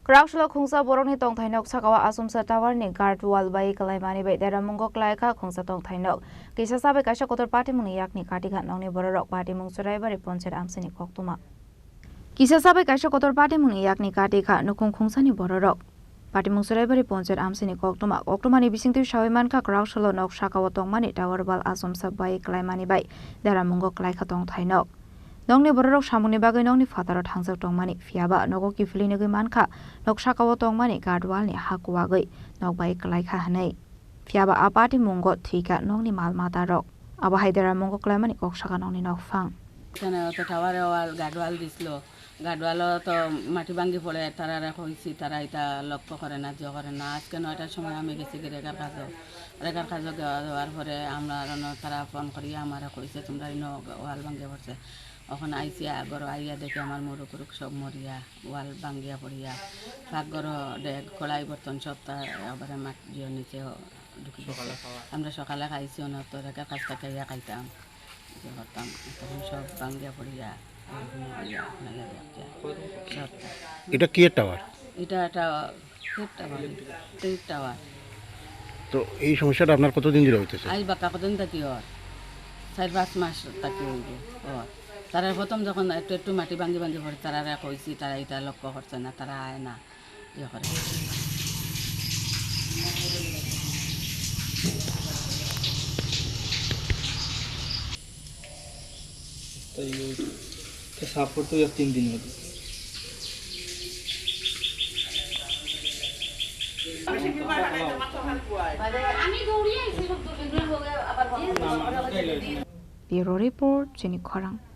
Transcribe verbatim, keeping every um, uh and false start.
Kwraksalo khungsa borokni tongthai nok sakao achomsa tower ni guard wall bai kwlaimani bai deramungo kwlaikha khungsa tongthai nok. Kisa sabai kaisa kotor patimungni yakni katikha nokni bororok patimung Churaibari ponchayat amsini koktwma. Kisa sabai kaisa kotor patimungni yakni katikha nukhung khungsani bororok. Patimung Churaibari ponchayat amsini koktwma, koktwmani bisingtwi sawi mankha Kwraksalo nok sakao tongmani tower wall achomsa bai kwlaimani bai deramungo kwlaikha tongthai nok. Nokni bororok samungni bagwi nokni phataro thangjak tongmani, phiyaba nogo kiphilwi nugwi mankha nok sakao tongmani guard wall ni ha kuwagwi nok bai kwlaikha hwnwi. Phiyaba a patimungo thwikha nokni mal matarok. Abo hai deramungo kwlaimani kok sakha nokni nokphang. এখানে তো টাওয়ারে ওয়াল, guard wall দিছিল। গার্ড ওয়ালও তো মাটি ভাঙি পড়ে, তারারে কইছি, তারা এটা লক্ষ্য করে না, যে করে না। আজকে নয়টার সময় আমি গেছি কি রেগার কাজও, রেগার কাজও দেওয়া দেওয়ার পরে আমরা আর অন্য তারা ফোন করিয়া আমারে কইছে, "তোমরা ইনো ওয়াল ভাঙিয়া পড়ছে।" এখন আইছি, আ, ঘরো আইয়া দেখি আমার মুরুক উরুক সব মরিয়া, ওয়াল ভাঙিয়া পড়িয়া, পাকঘরো ডেগ, কড়াই, বর্তন সব তার একবারে মাটির নিচে ঢুকি গেছে। আমরা সকালে খাইছি, অন্য তো রেগার কাজ থাকি আইয়া খাইতাম। যে করতাম, তখন সব ভাঙ্গিয়া পড়িয়া, এরকম হইয়া, আপনার লাগে একটা। সব। এটা কি টাওয়ার? এটা একটা হেড টাওয়ার, হেড টাওয়ার। তো এই সমস্যাটা আপনার কতদিন ধরে হইতেছে? আজ বাক্কা কতদিন থাকি ওর? চার পাঁচ মাস থাকি হইব ওর। তারা প্রথম যখন একটু একটু মাটি ভাঙ্গি ভাঙ্গি পড়ে, তারা কইছি, তারা এটা লক্ষ্য করছে না, তারা আয় না। ইয়ে করে। তাই ওই তো সাফ করতে ওই তিন দিন হলো। Bureau Report, Chini Khorang.